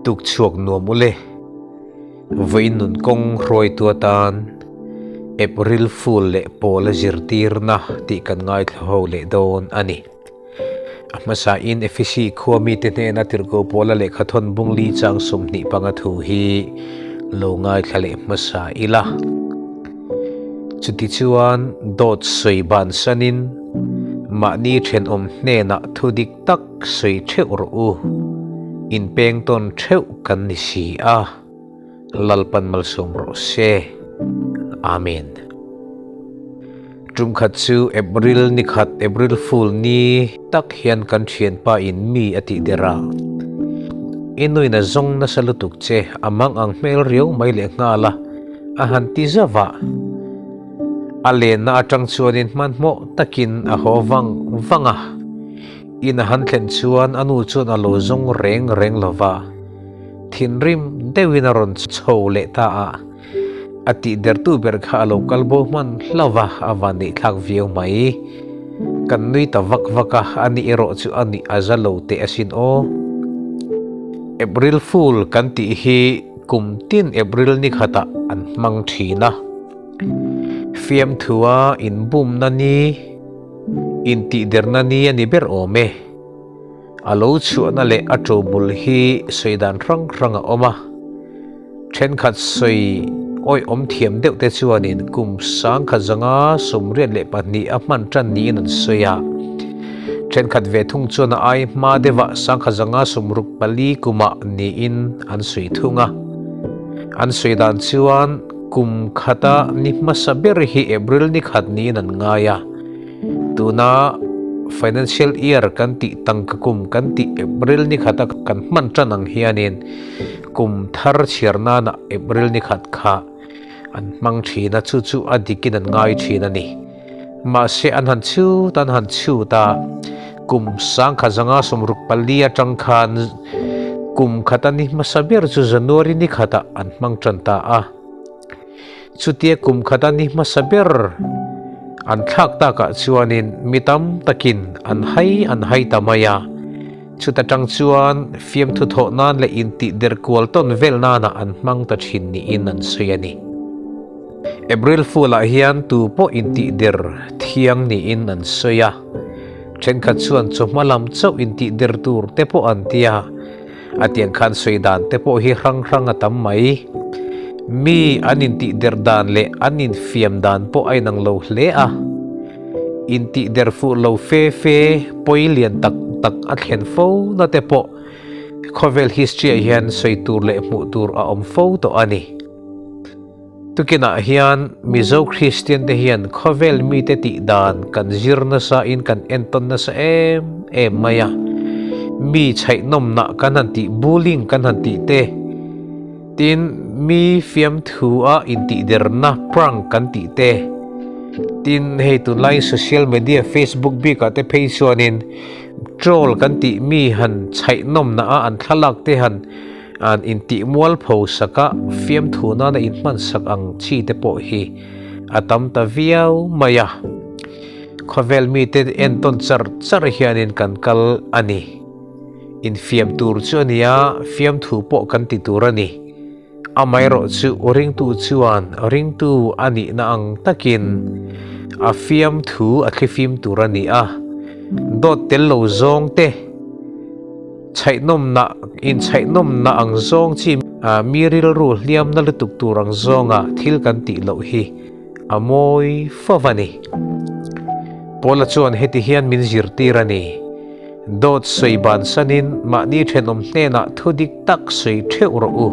Tuk chhuak nuam ule. Vawiin nun kawng hruaitu atan April Fool leh Pawl a zirtirna tih kan ngaithla ho leh dawn a ni. A hmasain Efesi khua mite hnena tirhkoh Paula lehkhathawn bungli chang 25 thu hi lo ngaithla leh hmasa ila. Chutichuan dawt sawi bansanin mahni thenawm hnenah thu dik tak sawi theuh rawh u, inpeng tawn theuh kan ni si a, Lalpan malsawm rawh se. Amen. Tum khat chu April ni khat April Fool ni tak hian kan thianpa in mi a tih der a. I nuin a zawng nasa lutuk che a mang ang hmel riau mai leh nghal a. A han ti zauh a, a lenna atang chuanin hmanhmawh takin a haw vang vang a. In a han thlen chuan a nu chuan a lo zawng reng reng lo va, thinrim deuhin a rawn chho leh ta a. A tihdertu ber kha a lo kal bo hman hlauh va, a van neih thlak viau mai. Kan nui ta vak vak a, a ni erawh chu a nih a za lo teh asin aw. April Fool kan tih hi Kum tin April ni khatah an hmang thin a. Fiamthua inbumna ni, intihderna ni a ni ber awm e. A lo chhuahna leh a ṭobul hi sawi dan hrang hrang a awm a. Thenkhat sawi awihawm thiam deuh te chuanin kum 1982 a hman ṭan niin an sawi a. Thenkhat ve thung chuan a ai hma deuhah 1964 kumah niin an sawi thung a. An sawi dan chuan kum khata ni hmasa ber hi April ni khat niin an ngai a. Tuna financial year kan tih tangka kum kan tih April ni khata kan hman tan ang hianin kum thar chhiar nana April ni khat kha an hmang thin a, chu chu a dikin an ngai thin a ni. Mahse an han chhut an han chhut a, kum 1964 atang khan kum khata ni hmasa ber chu January ni khatah an hmang tan ta a. Chutia kum khata ni hmasa ber an thlak takah chuanin mi tam takin an hai an hai ta mai a. Chuta tang chuan fiamthu thawh nan leh intihder kual tawn vel nanah an hmang ta thin niin an sawi a ni. April Fool ah hian tu pawh intihder thiang niin an sawi a, thenkhat chuan chawhma lam chauh intihder tur te pawh an ti a, a tiang khan sawi dan te pawh hi hrang hrang a tam mai. Mi an intihder dan leh an infiam dan pawh a inang lo hle a, intihder fuh lo fe fe pawi lian tak tak a thlen fo na te pawh khawvel history ah hian sawi tur leh hmuh tur a awm fo tawh a ni. Tukinah hian Mizo Kristian te hian khawvel mite tih dan kan zir nasa in kan entawn nasa em em mai a. Mi chhaihnawmna kan han tih, bullying kan han tih te, tin mi fiamthu a intihderna, prank kan tih te, tin hei tunlai social media Facebook bikah te phei chuanin troll kan tih mi han chhaihnawmna a an thlalak te han An intih mualpho saka fiamthu nana inhman sak ang chi te pawh hi a tam ta viau mai a. Khawvel mite entawn char char hianin kan kal a ni. Infiam tur chu a nia, fiamthu pawh kan ti tur a ni. Amaherawhchu ringtu chuan ringtu a nihna ang takin a fiamthu a thlifim tur a ni a, dawt tel lo zawng te, Chhaihnawmna, inchhaihnawmna ang zawng chi mi rilru hliamna lutuk tur ang zawnga thil kan tih loh hi a mawi fo a ni. Paula chuan heti hian min zirtir a ni, Dawt sawi bansanin mahni thenawm hnenah thu dik tak sawi theuh rawh u,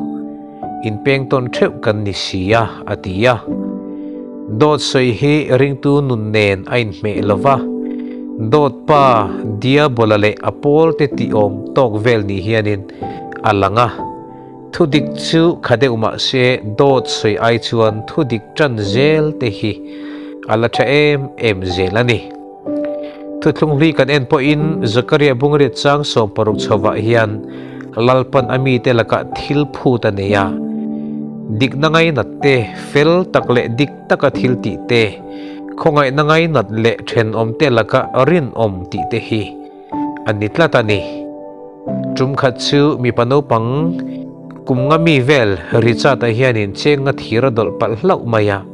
inpeng tawn theuh kan ni si a, a ti a. Dawt sawi hi ringtu nun nen a inhmeh lo va, dawt pa Diabola leh a pawlte tih awm tawk vel ni hianin a lang a. Thu dik chu kha deuh mah se dawt sawi ai chuan thu dik tan zel te hi a la tha em em zel a ni. Thuthlung hlui kan en pawhin Zakaria bungriat chang 16 chhovah hian Lalpan a mite lakah thil phut a nei a. Dikna ngainat te, fel tak leh dik taka thil tih te, khawngaihna ngainat leh thenawmte laka rinawm tih te hi a ni tlat a ni. Tum khat chu mipa naupang. Kum nga mi vel Richard-a hianin cheng nga thir a dawlh palh hlauh mai a.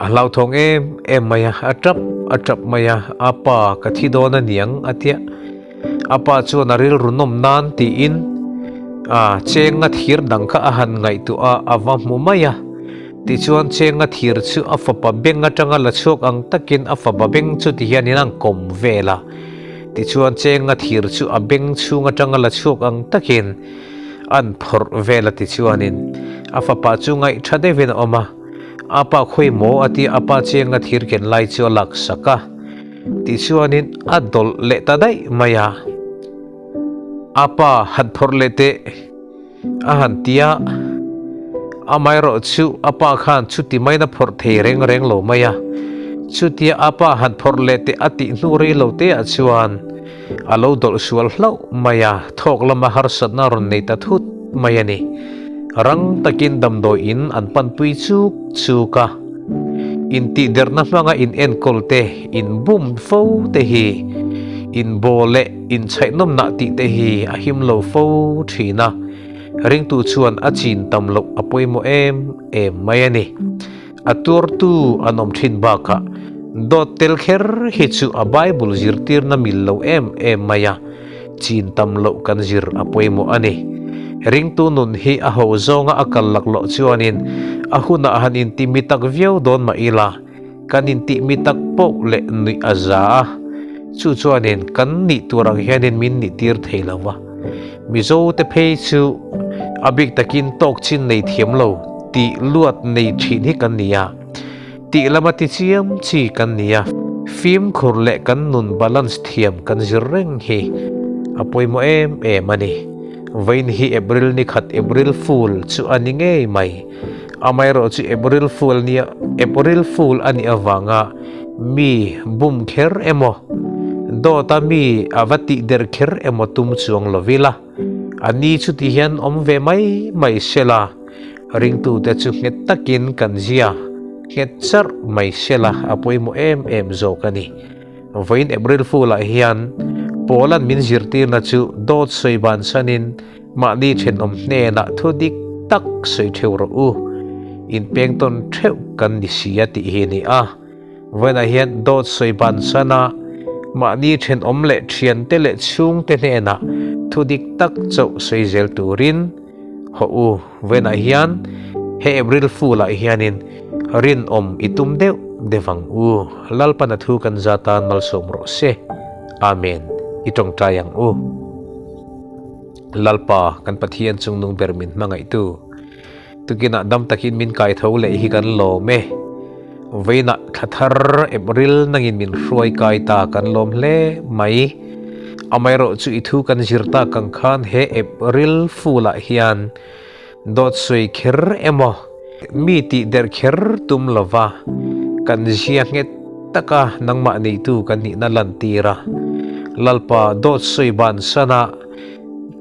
A hlauthawng em em mai a, a tap a tap mai a, A pa, ka thi dawn a niang, a tia. A pa chuan a rilru nawm nan tiin a cheng nga thir dang kha a han ngaihtuah a, a va hmu mai a. Tichuan cheng nga thir chu a fapa beng atanga la chhuak ang takin a fapa beng chu tihianin a kawm vel a. Tichuan cheng nga thir chu a beng chhung atanga la chhuak ang takin an phawrh vel a tichuanin a fapa chu ngaih tha deuhin a awm a. A pa khawi maw a tia a pa cheng nga thir ken lai chu a lak sak a. Tichuanin a dawlh leh ta daih mai a. A pa han phawrh leh teh a han ti a. Amaherawh chu a pa khan chuti maiin a phawrh thei reng reng lo mai a. Chutia a pa han phawrh leh teh a tih hnu rei lo te ah chuan a lo dawlh sual hlauh mai a, thawk lama harsatna a rawn nei ta thut mai a ni. Rang takin damdawi in an panpui chuk chuk a. Intihderna hmanga in enkawl te, in bum fo te hi, in bawl leh inchhaihnawmnah tih te hi a him lo fo thin a, ringtu chuan a chin tam loh a pawimawh em em mai a ni. A tuartu an awm thin bakah dawt tel kher hi chu a Bible zirtirna mil lo em em mai a, chin tam loh kan zir a pawimawh a ni. Ringtu nun hi a ho zawnga a kal laklawh chuanin a hunah han inti mi tak viau dawn mah ila, kan intih mi tak poh leh nuih a za a, chu chuanin kan nih tur ang hianin min nihtir thei lo va. Mizo te phei chu a bik takin tawk chin nei thiam lo tih luat nei thin hi kan ni a, tih lama ti chiam chi kan ni a, fimkhur leh kan nun balance thiam kan zir reng hi a pawimawh em em a ni. Vawiin hi April ni khat April Fool chu a ni ngei mai. Amaherawh chu April Fool nia April Fool a nih avanga mi bum kher emaw, dawta mi a va tih der kher emaw tum chuang lo ila, a ni chu ti hian awm ve mai mai sela, ringtute chu nghet takin kan zia nghet charh mai sela a pawimawh em em zawk a ni. Vawiin April Fool ah hian Paula'n min zirtirna chu dawt sawi bansanin Mahni thenawm hnenah thu dik tak sawi theuh rawh u, inpengtawn theuh kan ni si a tih hi a ni a. Vawiinah hian dawt sawi bansana mahni thenawm leh thiante leh chhungte hnenah thu dik tak chauh sawi zel turin hawh u. Vawiinah hian he April Fool-ah hianin rinawm i tum deuh deuh ang u. Lalpan a thu kan za tan malsawm rawh se. Amen. I tawngtai ang u. Lalpa, kan Pathian chungnung ber min hmangaihtu, tukinah dam takin min kai tho leh hi kan lawm e. Vawiinah thla thar April nangin min hruai kai ta kan lawm hle mai. Amaherawh chu i thu kan zir tak ang khan he April Fool-ah hian dawt sawi kher emaw, mi tih der kher tum lova kan zia nghet taka nangmah neitu kan nihna lantir a. Lalpa dawt sawi bansana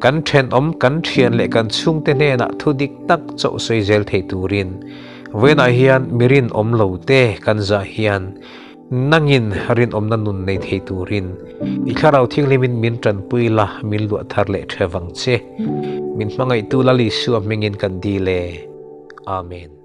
kan thenawm, kan thian leh kan chhungte hnenah thu dik tak chauh sawi zel thei turin vawiinah hian mi rinawm lo te kan zah hian nangin rinawmna nun nei thei turin i thlarau thianghlimin min tanpui la, min luah thar leh thevang che. Min hmangaihtu Lal Isua hmingin kan dil e. Amen.